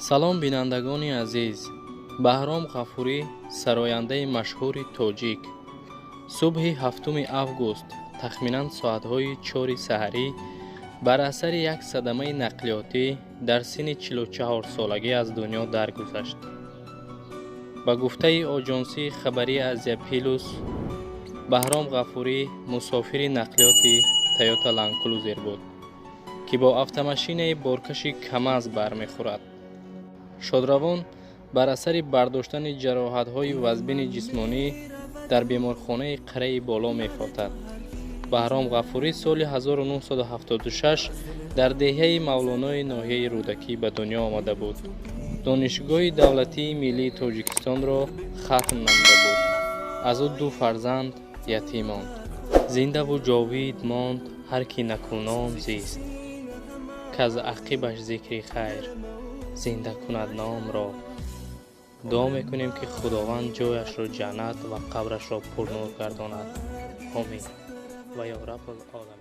Салом, бинандагони азиз. Баҳром Ғафурӣ, сарояндаи машҳури тоҷик, субҳи 7 август тахминан соатҳои 4 саҳарӣ бар асари як садамаи нақлиётӣ дар синни 44 солагӣ аз дунё даргузашт. Ба гуфтаи оҷонсии хабарии Азия Плюс, Баҳром Ғафурӣ мусофири нақлиёти Тойота Ландкрузер буд, ки бо автомашинаи боркаши КамАЗ бармехӯрад. Шодравон бар асари бардоштани ҷароҳатҳои вазбини ҷисмонӣ дар беморхонаи Қараи Боло мефотад. Баҳром Ғафурӣ соли 1976 дар деҳаи Мавлонои ноҳияи Рӯдакӣ ба дунё омада буд. Донишгоҳи давлатии миллии Тоҷикистонро хатм намуда буд. Аз ӯ ду фарзанд ятим монд. Зиндаву ҷовид монд ҳар ки накӯном зист, каз ақибаш зикри хайр зинда кунад номро. Дуо мекунем, ки Худованд ҷояшро ҷаннат ва қабрашро пурнур гардонад. Омин ва ё Раббулоламин.